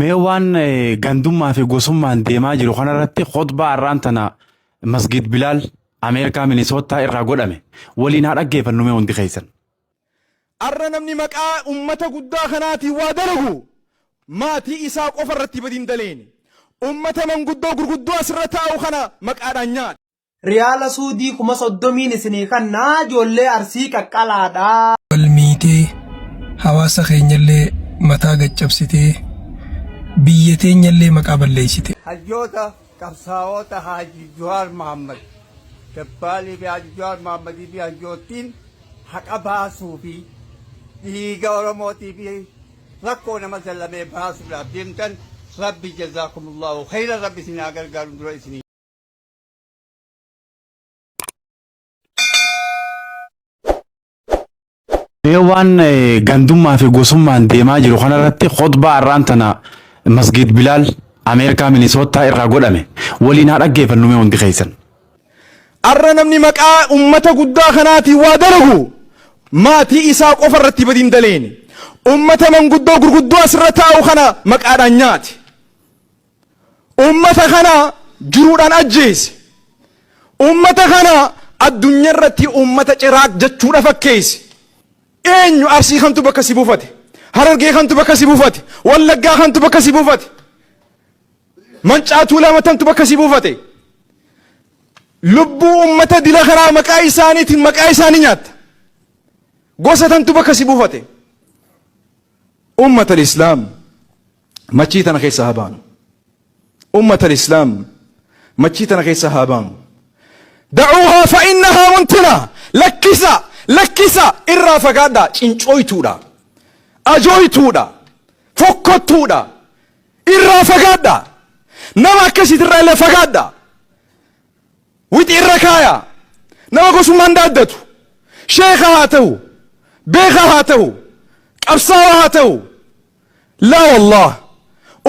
Mee waan gandummaa fi gosummaan deemaa jiru kanarratti khutbaa har'aan tana Masgiid Bilaal Ameerikaa Minisoottaa irraa godhame waliin haa dhaggeeffannu mee hundi keessan. Arra namni maqaa ummata guddaa kanaatiin waa dalagu maatii isaa qofa irratti badi hin daleene. Ummata manguddoo gurguddoo asirra taa'u kana maqaadhaan nyaate. Riyaala suudii 30,000n isinii kanna ijoollee arsii qaqqalaadha. Wal miitee hawaasa keenyallee mataa gad cabsitee biyya teenyallee maqaa balleessite. Hayyoota qabsaa'oota Haaji Juwaar Mahaammad Dabbaalii fi Haaji Juwaar Mahammadii fi hayyoottiin haqa baasuu fi dhiiga Oromootii fi rakkoo nama sallamee baasuudhaaf deemtan Rabbi jazaakumullahu khayran Rabbi isin haa gargaaru dura isinii. Mee waan gandummaa fi gosummaan deemaa jiru kanarratti khutbaa har'aan tana Masgiid Bilaal Ameerikaa Minisoottaa irraa godhame waliin haa dhaggeeffannu mee hundi keessan. Arra namni maqaa ummata guddaa kanaatiin waa dalagu maatii isaa qofa irratti badi hin daleene. Ummata manguddoo gurguddoo asirra taa'u kana maqaadhaan nyaate. Ummata kana jiruudhaan ajjeese. Ummata kana addunyaa irratti ummata ciraaq jechuudha fakkeesse. Eenyu Arsii kamtu bakka si buufate? Harargee kamtu bakka si buufate? Wallaggaa kamtu bakka si buufate? Mancaa Tuulama tamtu bakka si buufate? Lubbuu ummata dila kanaa maqaa isaaniitiin maqaa isaanii nyaatta. Gosa tamtu bakka si buufate? Ummata Islaam machii tana keessa haa baanu. Ummata Islaam machii tana keessa haa baanu. Da'uuhaa fa'innahaa muntina lakkisa lakkisa irraa fagaadhaa cincooytuudha. Ajooytuudha. Fokkottuudha. Irraa fagaadhaa. Nama akkasiitirraa illee fagaadhaa. Wixi irra kaaya. Nama gosummaan daaddatu. Sheekha haa ta'u. Beekaa haa ta'u. Qabsaawaa haa ta'u. Laa wallaah.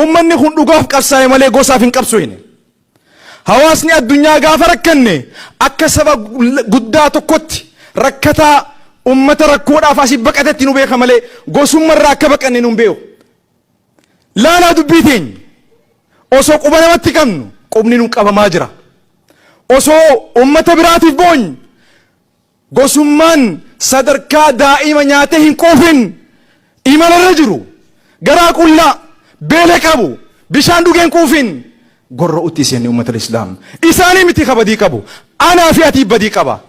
Ummanni kun dhugaaf qabsaa'e malee gosaaf hin qabsoyne. Hawaasni addunyaa gaafa rakkanne akka saba guddaa tokkotti rakkataa ummata rakkoodhaaf asii baqatetti nu beeka malee gosummarraa akka baqanne nu hin beeku. Laalaa dubbii teenya. Osoo quba namatti qabnu qubni nu qabamaa jira. Osoo ummata biraatiif boonyu gosummaan sadarkaa daa'ima nyaatee hin quufin imalarra jiru garaa qullaa beela qabu bishaan dhugee hin quufin gorra'utti seenne ummata islaam. Isaanii miti ka badii qabu. Anaa fi ati badii qaba.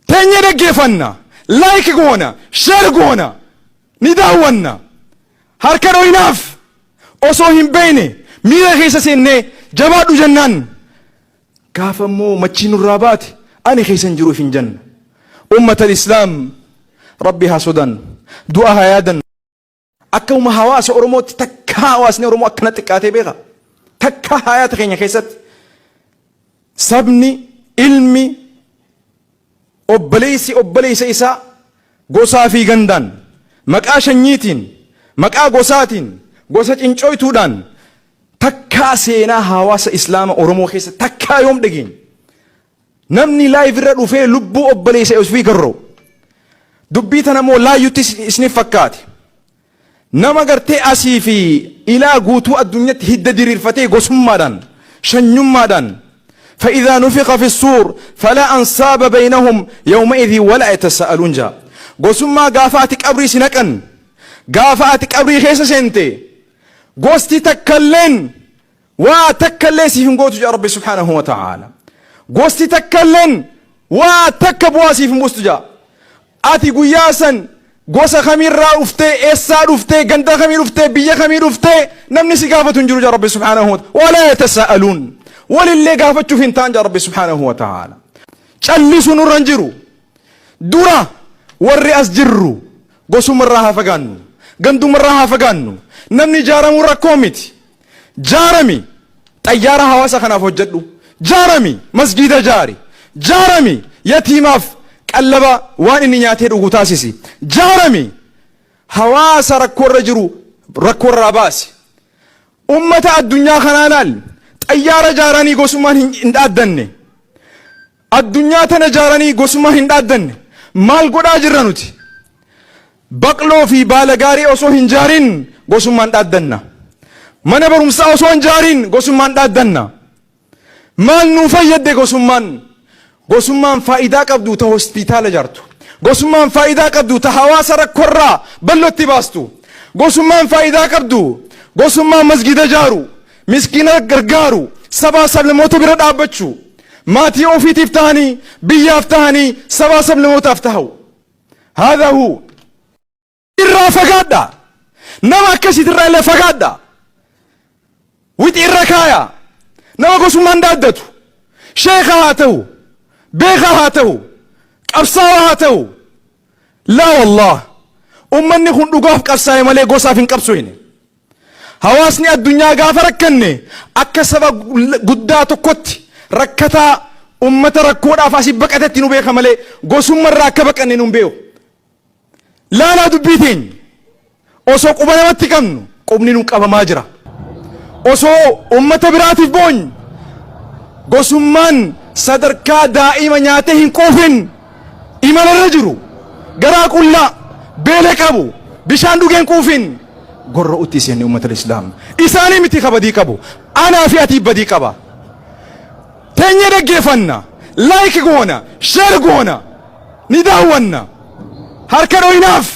Teenyee dhaggeeffanna. Like goona. Share goona. Ni daawwanna. Harka dhoynaaf osoo hin beekne miira keessa seennee jabaadhu jennaan gaafa immoo machii nurraa baate ani keessa hin jiru if hin jenna. Ummata Islaam Rabbi haa sodaannu. Du'a haa yaadannu. Akkuma hawaasa Oromootti takkaa hawaasni Oromoo akkana xiqqaatee beeka. Takkaa hayaata keenya keessatti sabni ilmi Obboleessi obboleessa isaa gosaa fi gandaan, maqaa shanyiitiin, maqaa gosaatiin, gosa cincooytuudhaan takkaa seenaa hawaasa Islaama Oromoo keessa takkaa yoom dhageenye? Namni live irra dhufee lubbuu obboleessa ofii garra'u. Dubbii tana immoo laayyutti isiniif fakkaate. Nama gartee asii fi ilaa guutuu addunyatti hidda diriirfatee gosummaadhaan, shanyummaadhaan فإذا نفخ في الصور فلا أنصاب بينهم يومئذ ولا يتساءلون جا gosummaa gaafa ati qabrii si naqan gaafa ati qabrii keessa seente gosti takkalleen Waa takka illee siif hin gootu jedha Rabbi subhaanahu wa ta'aala. Gosti takka illeen waa takka bu'aa siif hin buustu jedha. Ati guyyaa san gosa kamirraa dhuftee, eessaa dhuftee, ganda kamii dhuftee, biyya kamii dhuftee namni si gaafatu hin jiru jedha Rabbi subhaanahu wa ta'aala. Walaa yatasaa'aluun. Walillee gaafachuuf hin ta'an jedha Rabbi subhaanahu wa ta'aala. Callisuu nurra hin jiru. Dura warri as jirru gosumarraa haa fagaannu. Gandumarraa haa fagaannu. Namni ijaaramuu rakkoo miti. Jaarami xayyaara hawaasa kanaaf hojjedhu. Jaarami masgiida jaari. Jaarami yatiimaaf qallaba waan inni nyaatee dhugu taasisi. Jaarami hawaasa rakkoorra jiru rakkoorraa baasi. Ummata addunyaa kanaa laal xayyaara jaaranii gosummaan hin dhaaddanne. Addunyaa tana jaaranii gosummaan hin dhaaddanne. Maal godhaa jirra nuti? Baqloo fi baala gaarii osoo hin jaarin gosummaan dhaaddanna. Mana barumsaa osoo hin jaariin gosummaan dhaaddanna. Maal nuu fayyadde gosummaan? Gosummaan faayidaa qabdu ta hospitaala jaartu. Gosummaan faayidaa qabdu ta hawaasa rakkorraa ballotti baastu. Gosummaan faayidaa qabdu gosummaan masgida jaaru, miskiina gargaaru, sabaa sablamoota bira dhaabbachuu, maatii ofiitiif tahanii, biyyaaf tahanii, sabaa sablamootaaf tahu. Haadha hu. Irraa fagaadha. Nama akkasiitirraa illee fagaadha. Wixi irra kaaya. Nama gosummaan dhaaddatu. Sheeka haa ta'u. Beekaa haa ta'u. Qabsaawaa haa ta'u. Laa wallaah. Ummanni kun dhugaaf qabsaa'e malee gosaaf hin qabsooyne. Hawaasni addunyaa gaafa rakkanne akka saba guddaa tokkotti rakkataa ummata rakkoodhaaf asii baqatetti nu beeka malee gosummarraa akka baqanne nu hin beeku. Laalaa dubbii teenya. Osoo quba namatti qabnu qubni nu qabamaa jira. Osoo ummata biraatiif boonyu gosummaan sadarkaa daa'ima nyaatee hin quufin imalarra jiru garaa qullaa beela qabu bishaan dhugee hin quufin gorra'utti seenne ummata islaam. Isaanii miti ka badii qabu. Anaa fi ati badii qaba. Teenyee dhaggeeffanna. Like goona. Share goona. Ni daawwanna. Harka dhoynaaf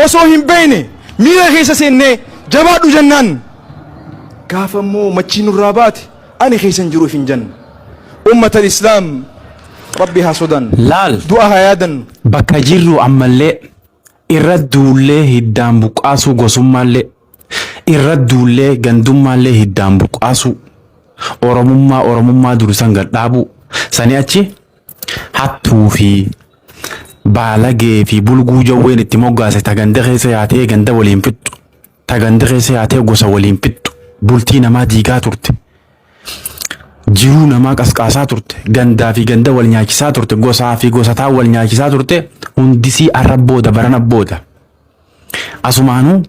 osoo hin beekne miira keessa seennee jabaadhu jennaan. Gaafa immoo machii nurraa baate ani keessa hin jiru if hin jennu. Ummata islaam Rabbi haa sodaannu. Laal. Du'a haa yaadannu. Bakka jirru ammallee irra duullee hiddaan buqqaasuu gosummaallee irra duullee gandummaallee hiddaan buqqaasuu Oromummaa Oromummaa dursan gad dhaabuu sani achi hattuu fi baalagee fi bulguu jawween itti moggaase ta ganda keessa yaatee ganda waliin fixxu ta ganda keessa yaatee gosa waliin fixxu bultii namaa diigaa turte jiruu namaa qasqaasaa turte gandaa fi ganda wal nyaachisaa turte gosaa fi gosataa wal nyaachisaa turte hundisii arra booda barana booda. Asumaanuu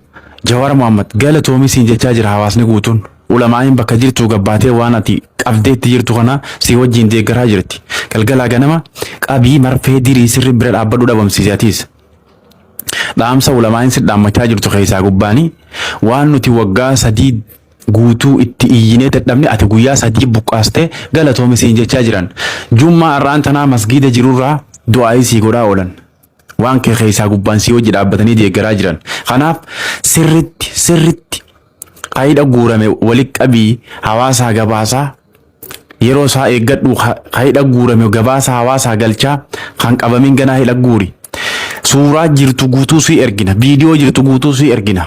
Jawar Mohammed galatoomi siin jechaa jira hawaasni guutuun. Ulamaa'iin bakka jirtu gabbaatee waan ati qabdee itti jirtu kana si wajjin deeggaraa jirti. Galgalaa ganama qabii marfee dirii sirri bira dhaabbadhu dhabamsiisi atiis. Dhaamsa ulamaa'iin si dhaammachaa jirtu keessaa gubbaanii waan nuti waggaa 3 guutuu itti iyyinee dadhabne ati guyyaa 3 buqqaastee galatoomi siin jechaa jiran. Jummaa har'aan tanaa masgiida jirurraa du'aa'ii sii godhaa oolan. Waan kee keessaa gubbaan sii wajji dhaabbatanii deeggaraa jiran. Kanaaf sirritti sirritti kaayidha guurame wali qabii hawaasaa gabaasaa yeroo isaa eeggadhu kaayidha guurame gabaasaa hawaasaa galchaa kan qabamin ganaa hidha guuri. Suuraa jirtu guutuu sii ergina. Viidiyoo jirtu guutuu sii ergina.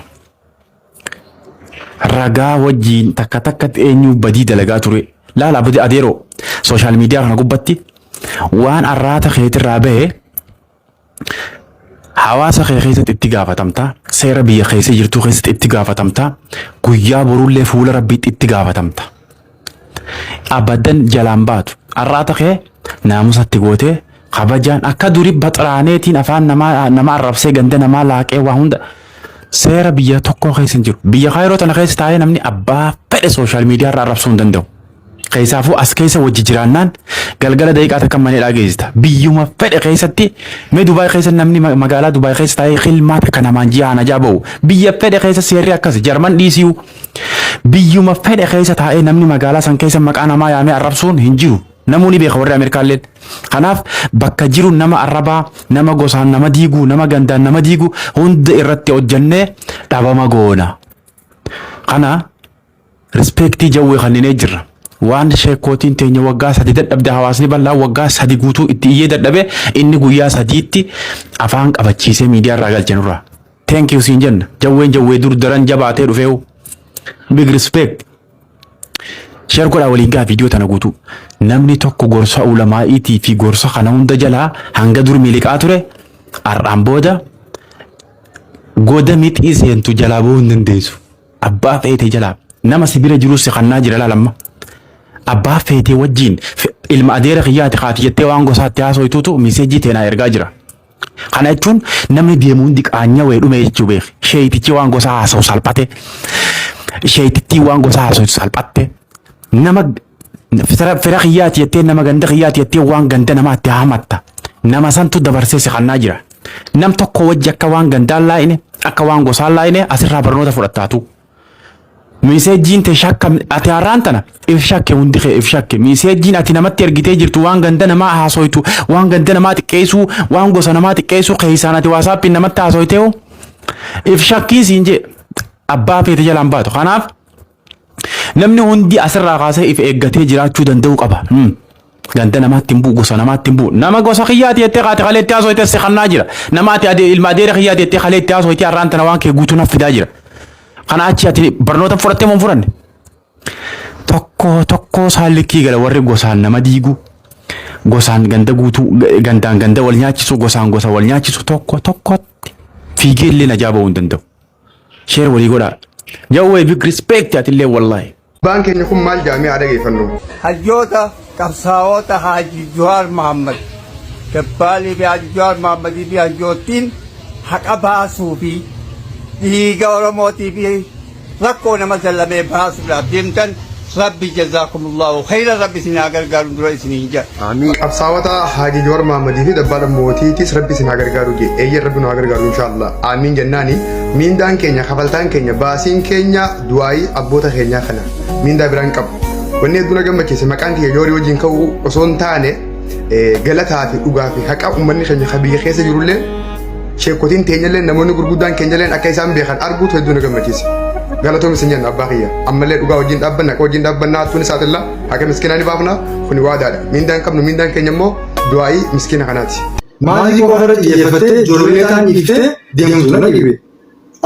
Ragaa wajjiin takka takkatti eenyu badii dalagaa ture. Laala abdi adeeroo sooshaal miidiyaa kana gubbatti waan arraata keetirraa bahe hawaasa kee keessatti itti gaafatamta. Seera biyya keessa jirtuu keessatti itti gaafatamta. Guyyaa borullee fuula rabbiitti itti gaafatamta. Abadan jalaan baatu. Arraata kee naamusatti gootee kabajaan akka duri baxraaneetiin afaan namaa nama arrabsee ganda namaa laaqee waa hunda seera biyya tokkoo keessa hin jiru. Biyya kaayiroo tana keessa taa'ee namni abbaa fedhe sooshaal miidiyaa irraa arrabsuu hin danda'u. Keessaafuu as keessa wajji jiraannaan galgala daqiiqaa takka maneedhaa geessita. Biyyuma fedhe keessatti mee Dubaay keessa namni magaalaa Dubaay keessa taa'ee hilmaa takka namaan ji'a hanajaa ba'u. Biyya fedhe keessa seerri akkasi Jarman dhiisiyuu. Biyyuma fedhe keessa taa'ee namni magaalaa san keessa maqaa namaa yaamee arrabsuun hin jiru. Namuu ni beeka warri Ameerikaalleen. Kanaaf bakka jiru nama arrabaa, nama gosaan nama diigu, nama gandaan nama diigu hunda irratti hojjannee dhabama goona. Kana rispeektii jawwee kanninee jirra. Waan sheekkootiin teenya waggaa 3 dadhabde hawaasni bal'aa waggaa 3 guutuu itti iyyee dadhabe inni guyyaa 3tti afaan qabachiisee miidiyaa irraa galche nurraa. Thank you siin jenna. Jawween jawwee dur daran jabaatee dhufeewu. Big respect. Share godhaa waliin gaa viidiyoo tana guutuu. Namni tokko gorsa ulamaa'iitii fi gorsa kana hunda jalaa hanga dur miliqaa ture har'aan booda goda mixii seentu jalaa bahuu hin dandeessu. Abbaa feete jalaa nama si bira jirus si kannaa jira laalamma. Abbaa feetee wajjin ilma adeera kiyyaati kaati jettee waan gosaatti haasoytuutu miseejii teenaa ergaa jira. Kana jechuun namni deemu hundi qaanyawee dhume jechuu beeki. Sheeytichi waan gosaa haasa'u salphate. Sheeytittiin waan gosaa haasa'u salphatte. Nama fira kiyyaati jettee nama ganda kiyyaati jettee waan ganda namaatti hamatta. Nama santu dabarsee si kannaa jira. Nam tokko wajji akka waan gandaan laa'ine akka waan gosaan laa'ine asirraa barnoota fudhattaatu. Miseejjiin te shakkam ati har'aan tana if shakke hundi kee if shakke miseejjiin ati namatti ergitee jirtu waan ganda namaa haasoytu waan ganda namaa xiqqeessuu waan gosa namaa xiqqeessuu keessaan ati waasaappiin namatti haasoytee hoo if shakkii siin jee abbaa feete jalaan baatu kanaaf namni hundi asirraa kaasee if eeggatee jiraachuu danda'uu qaba. Ganda namaatti hin bu'u, gosa namaatti hin bu'u. Nama gosa kiyyaati jettee kaate kalee itti haasoyte si kannaa jira. Nama ati ade ilma adeera kiyyaati jettee kalee itti haasoyte har'aan tana waan kee guutuu naf fidaa jira. Kana achi ati barnoota fudhattee moo hin fudhanne? Tokko tokko isaan likkii gala warri gosaan nama diigu. Gosaan ganda guutuu gandaan ganda wal nyaachisu gosaan gosa wal nyaachisu tokko tokkotti fiigee illee najaa ba'uu hin danda'u. Share walii godhaa. Jawwee big respect atillee wallaahi. Abbaan keenya kun maal jedha mee haa dhageeffannu. Hayyoota qabsaa'ota Haaji Juwaar Mahammad Dabbaalii fi Haaji Juwaar Mahammadii fi hayyoottiin haqa baasuu fi dhiiga Oromootii fi rakkoo nama sallamee baasuudhaaf deemtan Rabbi jazaakumullahu khayran Rabbi isin haa gargaaru dura isiniin jedha. Aamiin. Qabsaawota Haaji Jawar Mahammadii fi Dabbaala Mootiitis Rabbi isin haa gargaaru jee. Eeyyeen Rabbi nu haa gargaaru inshaallah. Aamiin jennaani. Miindaan keenya, kafaltaan keenya, baasiin keenya du'aayii abboota keenyaa kana. Miindaa biraan qabu. Wanni hedduu na gammachiise maqaan kiyya Jawaarii wajjin ka'uu osoo hin taane galataa fi dhugaa fi haqa uummanni keenya kan biyya keessa jirullee sheekotiin teenyallee namoonni gurguddaan keenyallee akka isaan beekan arguutu hedduu na gammachiise. Galatoomi isin jenna abbaa kiyya. Ammallee dhugaa wajjin dhaabbanna, haqa wajjin dhaabbanna hattuun isaatilla haqa miskinaa ni baafna kuni waadaadha. Miindaan qabnu miindaan keenya immoo du'aayii miskiina kanaati. Maatii qofa irratti xiyyeeffattee ijoollee kaan dhiiftee deemtu na dhibe.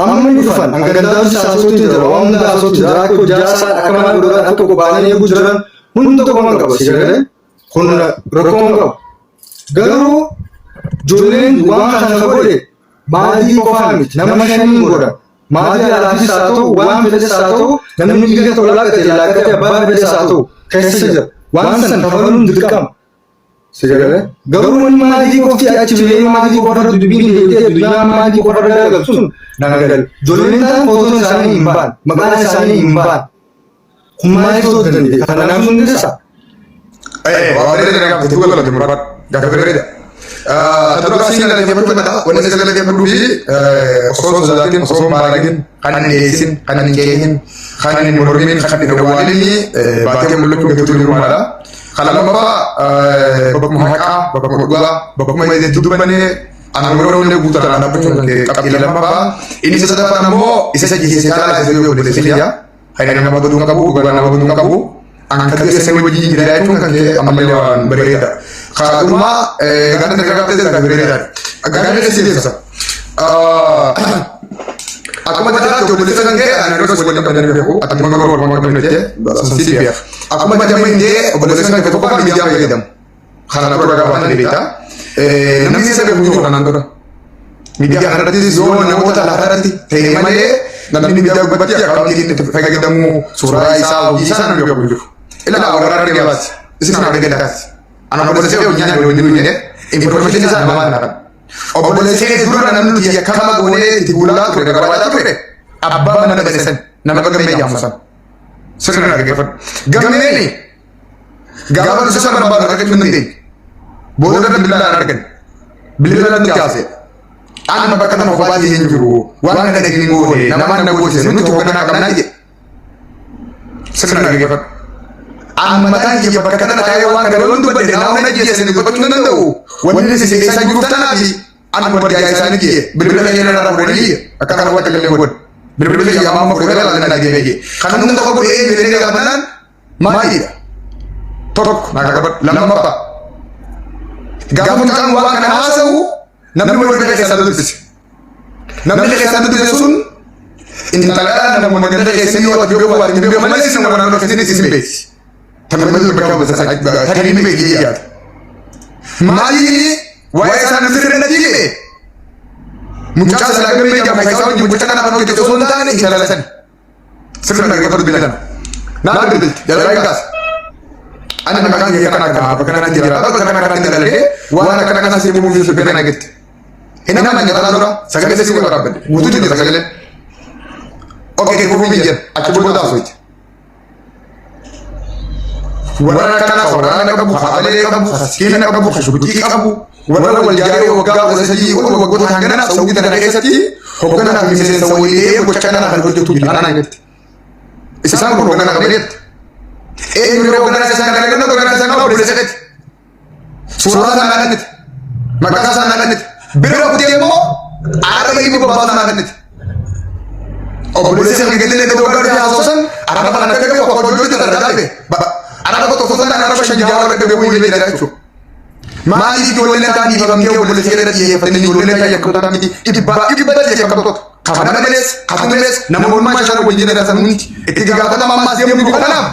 Amma ni dhufan hanga gandaatti haasootti jira waan hunda haasootti jira akka jaarsaan akka mana godhan akka qophaa'anii eeguu jiran hunda qoman qaba si galee kun rakkoon qabu. Garuu ijoolleen waan kana godhe maatii qofaa miti nama shaniin godha. Maatii alaafis haa ta'u waan fedhes haa ta'u namni dhiiga tokko laaqate laaqate abbaa fedhes haa ta'u keessa jira. Waan san kafaluun dirqama. Si galee? Garuu wanni maatii qofti achi bahee maatii qofa irratti dubbiin deebitee addunyaan maatii qofa irra garagaltu sun naan gale. Ijoolleen ta'an footoon isaanii hin baan, maqaan isaanii hin baan. Kun maaliif ta'uu danda'e? Kana naaf sun dandeessaa? Waa bareeda na gaafate duuba galate murbaad gaafa bareeda. Ta dura siin galateeffachuu fedha wanni isa galateeffadhuu fi osoo hin sodaatin osoo hin baaragin kan hin dheessin kan hin ceehin kan hin mormin kan hin awwaalin baatee mul'achuu gatuu jirumaadha. Kan lammaffaa bakkuma haqaa bakkuma dhugaa bakkuma itti dubbanne ana warra onnee guutarraa dhaabbachuun kan ka'e qabxii lammaffaa inni sadaffaan ammoo isa jijjiirse caalaa isa yoo obboleessa kiyya kan nama godhuu hin qabu dhugaa nama godhuu hin qabu an kan du'e sanii wajjin jira jechuun kan ka'e ammallee waan bareeda. Kaadhumaa gaafa na gaafatte gaafa bareedaadha. Gaafa na deessisa. Akkuma jedhaatti obboleessa kan ka'e ani yeroo waliin qabdan beeku ati immoo garuu walumaa qabdan jettee san si beeka. Akkuma jedhamu hin jee obboleessa kan ka'e tokkoffaa miidiyaa fayyadamu. Kana dura gabaatan ni beekta. Namni isa beeku jiru kanaan dura. Miidiyaa kanarrattis yoo namoota lafarratti ta'e malee namni miidiyaa gubbatti akkaawuntiin itti fayyadamu suuraa isaa hojii isaa namni beeku jiru. Ilaa warra argee baasi. Isin argee galaati. Ana obboleessa kee hojii nyaanni hojii jedhee information isaa namaa na qaba. Obboleessa kee dura namni nuti yakkama goonee itti guulaa ture gabaabaa ture abbaa mana bane san nama gammee jedhamu san. Sirri na dhaggeeffadhu. Gammeeni gaafa nuti isa barbaadu argachuu hin dandeenye. Booda bilbilaan arganne. Bilbila nutti haasa'e. Ani bakka kana kophaa hin jiru. Waan kana hin goone namaan na goosise nuti hoogganaa qabnaa jedhe. Sirna dhaggeeffadhu. An mataan kiyya bakka kana taa'ee waan kana yoon dubbadhe naa hona jeessanii dubbachuu hin danda'u. Wanni isin keessaa jiruuf tanaafi an wardiyaa isaanii kiyye bilbila kiyya irraa fuudhanii kiyye akka kana wanta illee godhe. Bilbila kiyya amma fuudhee gara laalanii deemee kiyye. Kan hunda tokko godhe eenyu jedhee gaafannaan maaliidha? Tokko naa qabadhu lammaffaa. Gaafa mucaan waan kana haasa'u namni wal bira keessaa dubbise. Namni keessaa dubbise sun intala nama ganda keessanii yoo ati beeku baate hin beeku malee isin nama naannoo keessanii isin beeki. Tammallee bakka bakka tarii ni beeki yaada. Maali waa'ee isaa namni sirrii natti hime? Mucaa silaa gammee jedhamu kan isaa wajjin gocha kana kan hojjetu osoo hin taane intala sani. Sirna dhaggeeffatu biyya tana. Naa bilbilti jalaa hin kaasa. Ani maqaan kiyya kana kana bakka kanatti jira bakka kana kanatti dalagee waan akkana kana si himuuf fi bena getti. Hin amanne dhala dura sagalee si waraabbadde guutuu jira sagalee. Okei kufuu hin jira achi booda haasofte. Warra akkana ka waraana qabu, ka abalee qabu, ka sikiina qabu, ka shuguxii qabu, warra wal jaaree waggaa 13 ol waggoota hangana Saawudii tana keessatti hoogganaa fi miseensa walii gocha kana kan hojjetu biyya kanaa jirti. Isaan kun hoogganaa qabanii jette. Eenyuree hoogganaa isaan kana kennu hoogganaa isaan kana obboleessa keeti. Suuraa isaa naa kennite. Maqaa isaa naa kennite. Bira kutee immoo arraba inni bobbaasu naa kennite. Obboleessa kan kennite iddoo gaarii haasoo san arraba kana akka beeku akka hojjetu irra darbe. Arraba tokko san arraba shan jaha wal beeku hin jira jechuudha. Maaliif ijoolleen taan dhiifamtee obboleessa kee irra xiyyeeffatanii ijoolleen taan yakkamtoota miti dhibbaa dhibbatti yakkamtoota. Kana malees katumees namoonni isaan wajjin jiraatan hundi itti gaafatama ammaas deemuu jiru kanaaf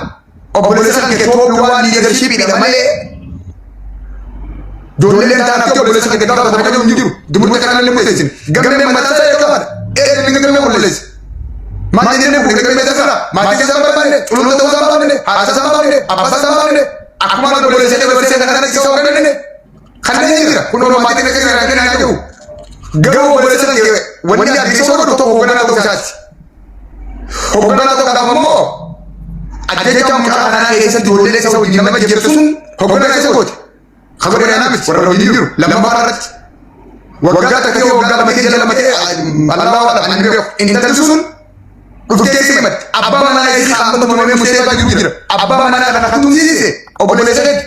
obboleessa kan kee tooppi waan liidarshiipiidha malee ijoolleen taan haftee obboleessa kan kee gaafatama kan jiru hin jiru. Dimurte kanaan illee murteessine. Gammeen mataa isaa yakkamaadha. Eenyu gammee obboleessa. Maal jennee fuudhee gammee tasaa maatii isaa barbaanne cululta ta'uu isaa barbaanne haadha isaa barbaanne abbaa isaa barbaanne akkuma obboleessa kee obboleessa kana isa hoogganne kanneen jira kun maatiin akka jira kan naa jiru garuu obboleessa kee wanni adda isa godhu tokko hoogganaa ta'uu isaati. Hoogganaa ta'uudhaaf ammoo ajjeechaa mucaa kanaa keessatti ijoollee isa wajjin nama ajjeefte sun hoogganaa isa goote. Kan godhe anaa miti warra wajjin jiru lammaffaa irratti. Waggaa takka ta'e waggaa lama ta'e ji'a lama ta'e allaa waan ani beeku intalli sun dhuftee si himatti abbaa manaa isii qaama tumamee murteeffaa jiru jira abbaa manaa kana kan tumsiise obboleessa keeti.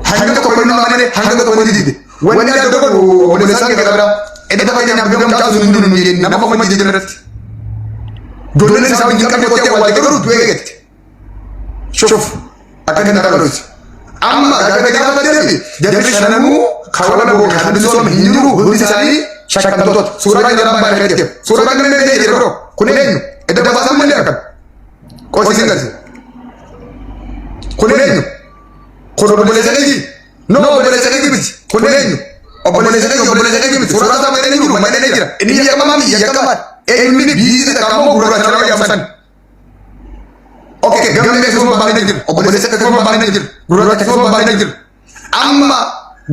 Hanga tokko inni amane hanga tokko inni dide wanni adda godhu obboleessaan kee qabda edda fakkeenyaaf gama mucaa sun hin dunu jenne nama kuma jijjiirra irratti. Ijoolleen isaa wajjin qabde qottee awwaalte garuu du'ee gatti. Shuf akka inni dhabaluuti. Amma gaafa gaafa deebi jarri shananuu kawala boo kan bilisoome hin jiru hundi isaanii shakkamtoota. Suuraan jaraan baay'ee kan jedhu. Suuraan gammee biyya jira bro. Kun eenyu? Edda baasan malee akkam. Qoosiin galche. Kun eenyu? Kun obboleessa keetii? No obboleessa keetii miti. Kun eenyu? Obboleessa keetii obboleessa keetii miti. Suuraa isaa malee jiru malee jira. Inni yakkamaa miti yakkamaadha. Eenyu biyyi takka ammoo gurraacha nama jedhamu san. Okay, gammee keessuma baafnee jira. Obboleessa keessuma baafnee jira. Gurraacha keessuma baafnee jira. Amma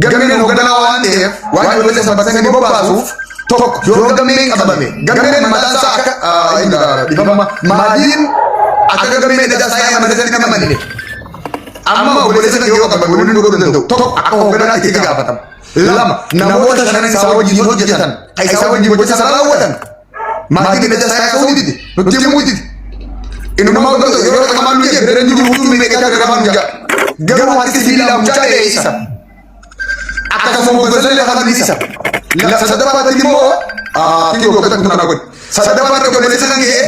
gammeen hoogganaa waan ta'eef waan ijoollee sabbatanii bobbaasuuf tokko yoo gammeen qabame gammeen mataan isaa akka dhifama maatiin akka gammeen ija isaa amananii hin amanne. Amma obboleessa kee yoo qabame wanni nu godhuu danda'u tokko akka hoogganaa itti gaafatama. Lama namoota shanan isaa wajjin hojjetan kan isaa wajjin gocha sana raawwatan maatiin ija isaa kaasuu dide nutti himuu dide. Inuma godhu yeroo qamaan nu jee bira jiru huccuu meeqaa garamaan nu jaa. Garuu harki sibiilaa mucaa ta'e isa. Akkasuma hoggansa lafa isa. Sadaffaatti immoo kiyyoo goota kana godhe. Sadaffaatti obboleessa kan kee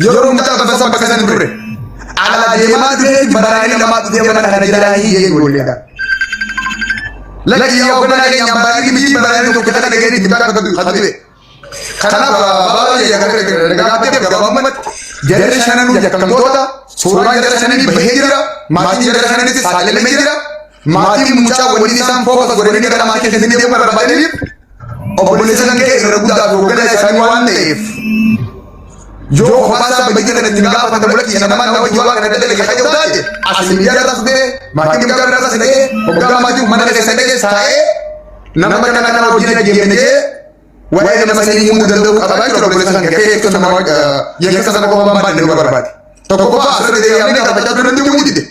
yeroo mucaa bakka bakka san hin turre. Alaa deemaa dhufee baraanii lamaa dhufee mana kana jalaa hiyyee ijoolleedha. Lakki yaa hogganaa keenya baraanii miti baraanii tokko kana gadi mucaa kan du'e. Kanaaf baay'ee gaafteef gabaabumatti jarri shananuu yakkamtoota suuraan jara shananii bahee jira maatiin jara shananitti saaxilamee jira maatiin mucaa waliin isaan fookas godhanii gara maatii keessatti deemuu barbaadaniif obboleessa kan kee irra guddaa fi hoogganaa isaanii waan ta'eef yoo kophaa isaa badii kana ittiin gaafatamu lakki namaa nama wajjin waa kana dalage kan jedhu taate as miidiyaa irraas dhufee maatiin mucaa biraas dhaqee hoggaa maatiin mana keessa dhaqee taa'ee nama kana kana wajjin ajjeefne jee waa'ee nama sanii himuu danda'uu qaba jechuudha obboleessa kan kee yakka nama yakka sana qofa barbaadne nu barbaade. Tokkoffaa asirratti deebi'amne gaafachaa ture nutti himuu dide.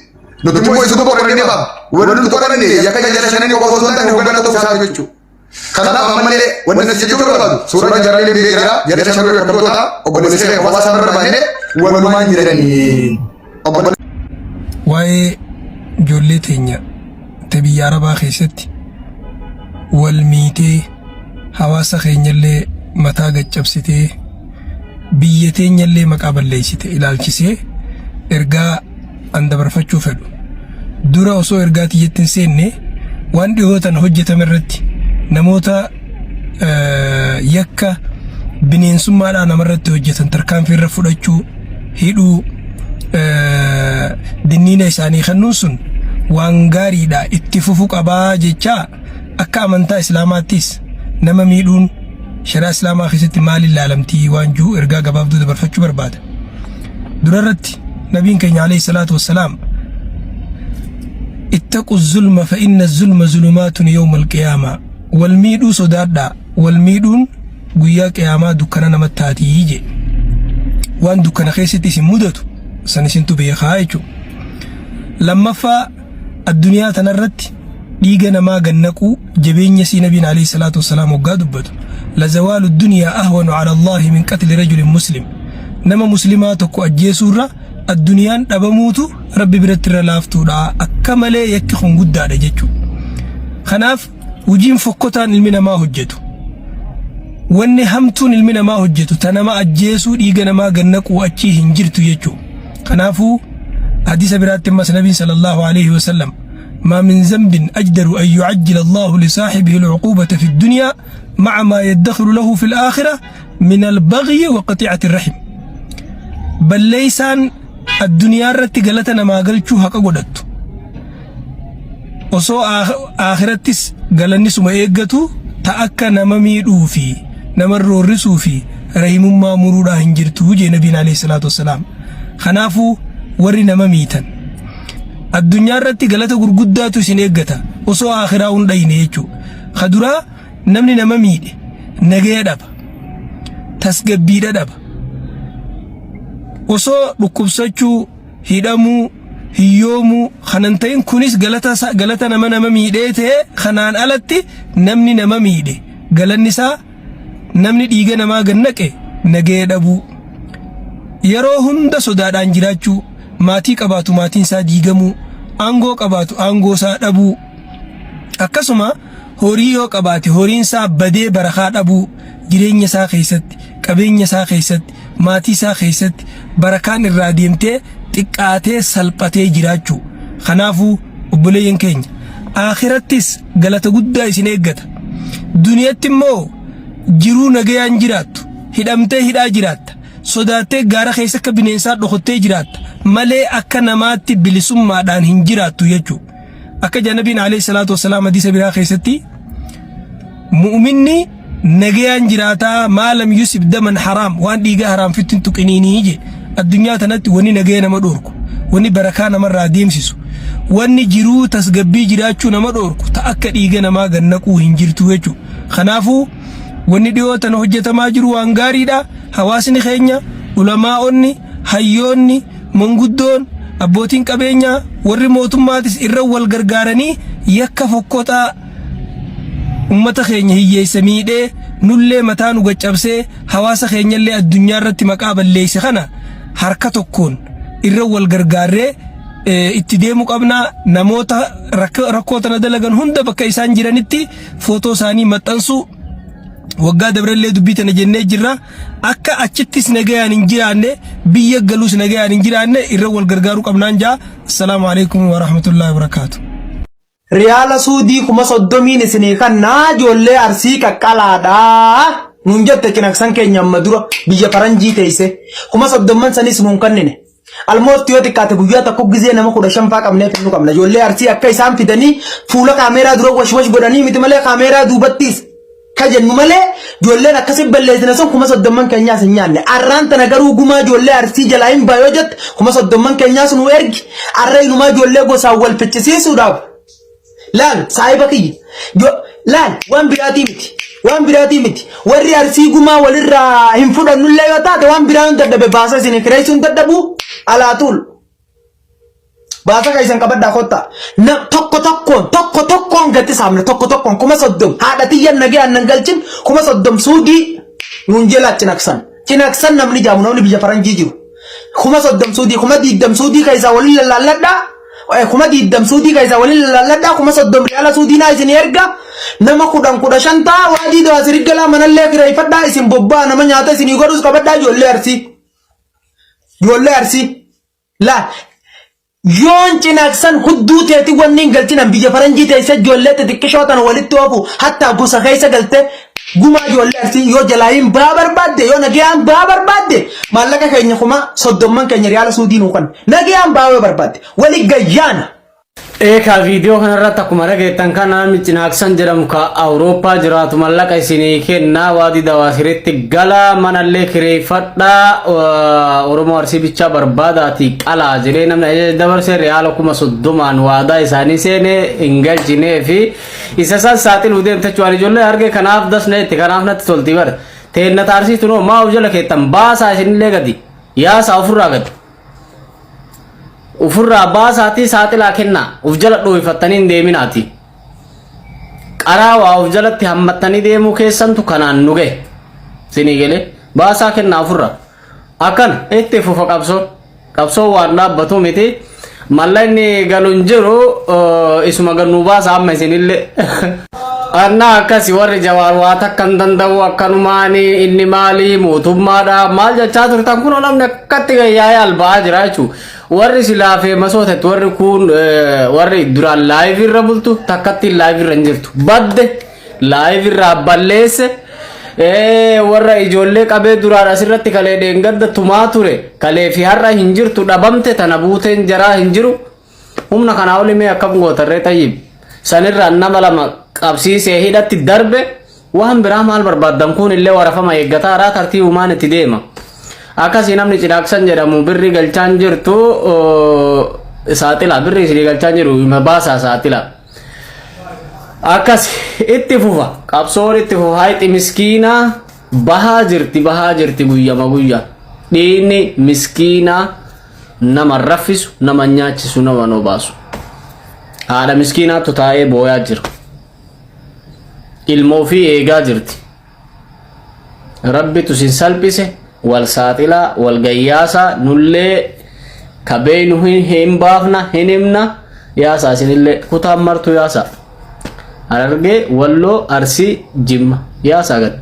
Nuti immoo isa tokko qorannee baafna. Wanti nuti qoranne yakka jala shananii qofa osoo hin taane hoogganaa ta'uu isaa jechuudha. Kanaaf ammallee wanti nuti jechuu barbaadu suuraan jaraalee biyya jira jara shanuu yakkamtoota obboleessa kee kophaa isaan barbaadne walumaan jiranii. Waa'ee ijoollee teenya ta biyya Arabaa keessatti wal miitee hawaasa keenyallee mataa gad cabsitee biyya teenyallee maqaa balleessite ilaalchisee ergaa an dabarfachuu fedhu. Dura osoo ergaa tiyyatti hin seenne waan dhihoo tana hojjetame irratti namoota yakka bineensummaadhaa namarratti hojjetan tarkaanfii irra fudhachuu, hidhuu, dinniina isaanii kennuun sun waan gaariidha itti fufu qabaa jechaa akka amantaa islaamaattis nama miidhuun shari'aa islaamaa keessatti maaliin laalamtii waan jiru ergaa gabaabduu dabarfachuu barbaada. Durarratti nabiin keenya alayhi salaatu wassalaam ittaqu zulma fa inna zulma zulumaatun yawma alqiyaamaa wal miidhuu sodaadhaa wal miidhuun guyyaa qiyaamaa dukkana namatti taatii jee waan dukkana keessatti isin mudatu san isintu beekaa jechuudha. Lammaffaa addunyaa tanarratti dhiiga namaa gannaquu jabeenya sii nabiin alayhi salaatu wassalaam hoggaa dubbatu lazawaalu dunyaa ahwanu ala Allaahi min qatli rajulin muslim. Nama muslimaa tokko ajjeesuurra adduniyaan dhabamuutu Rabbi biratti irra laaftuudha. Akka malee yakki kun guddaadha jechuudha. Kanaaf hojiin fokkotaan ilmi namaa hojjetu, wanni hamtuun ilmi namaa hojjetu ta nama ajjeesuu dhiiga namaa gannaquu achii hin jirtu jechuudha. Kanaafuu hadiisa biraatti ammas Nabiin sallallahu alaihi wasallam ما من ذنب أجدر أن يعجل الله لصاحبه العقوبة في الدنيا مع ما يدخر له في الآخرة من البغي وقطيعة الرحم. Balleeysaan addunyaa irratti galata namaa galchuu haqa godhattu. Osoo aakirattis galanni suma eeggatu ta akka nama miidhuu fi nama roorrisuu fi rahimummaa muruudhaa hin jirtu jee Nabiin alayhi salaatu wassalaam. Kanaafuu warri nama miitan addunyaa irratti galata gurguddaatu isin eeggata osoo aakiraa hin dhayne jechuudha. Ka duraa namni nama miidhe nagaya dhaba. Tasgabbiidha dhaba. Osoo dhukkubsachuu, hidhamuu, hiyyoomuu kanan ta'in kunis galata galata nama nama miidhee ta'e. Kanaan alatti namni nama miidhe galanni isaa namni dhiiga namaa gannaqe nagaya dhabuu. Yeroo hunda sodaadhaan jiraachuu, maatii qabaatu maatiin isaa diigamuu, aangoo qabaatu aangoo isaa dhabuu. Akkasuma horii yoo qabaate horiin isaa badee barakaa dhabuu, jireenya isaa keessatti, qabeenya isaa keessatti, maatii isaa keessatti barakaan irraa deemtee xiqqaatee salphatee jiraachuu. Kanaafuu obboleeyyan keenya akhirattis galata guddaa isin eeggata. Duniyatti immoo jiruu nagayaan jiraattu, hidhamtee hidhaa jiraatta. Sodaattee gaara keessa akka bineensaa dhokottee jiraatta malee akka namaatti bilisummaadhaan hin jiraattu jechuudha. Akka Nabiin alayhi salaatu wassalaam hadiisa biraa keessatti mu'minni nagayaan jiraataa ما لم يصب دما حرام waan dhiiga haraam fitti hin tuqiniinii je. Addunyaa tanatti wanni nagaya nama dhoorku, wanni barakaa namarraa deemsisu, wanni jiruu tasgabbii jiraachuu nama dhoorku ta akka dhiiga namaa gannaquu hin jirtu jechuudha. Kanaafuu wanni dhiyoo tana hojjetamaa jiru waan gaariidha. Hawaasni keenya, ulamaa'onni, hayyoonni, manguddoon, abbootiin qabeenyaa, warri mootummaatis irra wal gargaaranii yakka fokkotaa ummata keenya hiyyeessa miidhee nullee mataa nu gaccabsee hawaasa keenyallee addunyaa irratti maqaa balleesse kana harka tokkoon irra wal gargaarree itti deemuu qabna. Namoota rakkoo tana dalagan hunda bakka isaan jiranitti footoo isaanii maxxansuu, waggaa dabrellee dubbii tana jennee jirra, akka achittis nagayaan hin jiraanne, biyya galuus nagayaan hin jiraanne irra wal gargaaruu qabnaan jaa. Assalaamu alaikum warahmatullaahi wabarakaatu. Riyaala Suudii 30,000 isinii kannaa ijoollee Arsii qaqqalaadhaa nuun jette Cinaksan keenya amma dura biyya faranjii teeyse 30,000 sanis nuun kannine. Almost yoo xiqqaate guyyaa tokko gizee nama 15 faa qabnee fidnu qabna. Ijoollee Arsii akka isaan fidanii fuula kaameeraa dura wash wash godhanii miti malee kaameeraa duubattis ka jennu malee ijoolleen akkasi balleessine sun 30,000 keenyaas hin nyaanne. Arraan tana garuu gumaa ijoollee Arsii jalaa hin baay'oo jette 30,000 keenyaas nu ergi. Arra inumaa ijoollee gosaan wal ficcisiisuudhaaf. Laal saahiba kiyya. Laal, waan biraatii miti. Waan biraatii miti. Warri Arsii gumaa walirraa hin fudhannullee yoo taate waan biraa hin dadhabe baasa isin kireessuu hin dadhabu alaatuul. Baasa keessan qabadhaa kottaa. Na tokko tokkoon tokko tokkoon gatti saamna, tokko tokkoon 30,000 haadha tiyyan nagee aannan galchin 30,000 Suudii nuun jelaa Cinaksan. Cinaksan namni jaamu namni biyya faranjii jiru. 30,000 Suudii, 20,000 Suudii keessaa waliin lallaalladhaa. 20,000 Suudii keessaa waliin lallaalladhaa, 30,000 riyaala Suudii naa isin erga. Nama 10 15 ta'a waadii dawaa galaa manallee kireeffadhaa isin bobbaa nama nyaata isinii godhus qabadhaa ijoollee Arsii. Ijoollee Arsii. Laa yoon Cinaksan hudduu teeti wanni hin galchinan biyya faranjii teessa ijoollee xixiqqishoo tana walitti oofu hattaa gosa keessa galte gumaa ijoollee Arsii yoo jalaa hin baa barbaadde, yoo nagayaan baa barbaadde, maallaqa keenya 30,000 keenya riyaala Suudii nuu kan nagayaan baa yoo barbaadde wali gayyaana. Eekaa, viidiyoo kanarratti akkuma dhageettan kana namni Cinaaksan jedhamu ka Awurooppaa jiraatu mallaqa isinii kennaa, waadii dawaasiritti gala, manallee kireeffadhaa, Oromoo Arsii bichaa barbaadaatii qalaa jedhee namni ajaja dabarse riyaala 30,000n waadaa isaanii seene hin galchinee fi isa san saaxiluu deemte jechuudha. Ijoollee arge kanaaf dasna itti kanaaf natti tolti bara. Teenna taarsiitu noo maa of jala keettan baasaa isinillee gadi yaasaa ofirraa gadi. Ufirraa baasaatii saaxilaa kennaa, uf jala dhooyfattanii hin deeminaati. Qaraa waa uf jalatti hammattanii deemuu keessantu kanaan nu gahe. Sinii galee baasaa kennaa ofirraa. Akkana itti fufa qabsoon. Qabsoon waan dhaabbatu miti. Mallaqni galu hin jiru isuma gannuu baasa amma isinillee. Annaa akkasi warri Jawaar waa takka hin danda'u akkanumaan inni maali mootummaadha maal jechaa turtan kunoo namni akkatti gayyaa'ee alba'aa jira jechuudha. Warri silaa feemasootetti warri kuun warri duraan laayivii irra bultu takkatti laayivii irra hin jirtu. Badde Live irraa balleesse warra ijoollee qabee duraan asirratti kalee dheengadda tumaa ture kalee fi har'a hin jirtu dhabamte tana buuteen jaraa hin jiru humna kanaa oli mee akkam gootarree xayyib sanirraan nama lama qabsiisee hidhatti darbe waan biraa maal barbaaddan kun illee warafama eeggataa tartiibumaan itti deema. Akkasii namni cinaaqsan jedhamu birrii galchaan jirtu saaxila birrii isinii galchaan jiru baasaa saaxila. Akkas itti fufa qabsoon itti fufa hayxi miskiinaa bahaa jirti bahaa jirti guyyama guyyaa dhiigni miskiinaa nama raffisu nama nyaachisu nama nu baasu haadha miskiinaatu taa'ee booyaa jira ilmoo fi eegaa jirti. Rabbitu isin salphise wal saaxilaa wal gayyaasaa nullee ka beeynu hin baafna hin himna yaasaa isinillee kutaan martuu yaasaa. Harargee, Walloo, Arsii, Jimma yaasaa gad.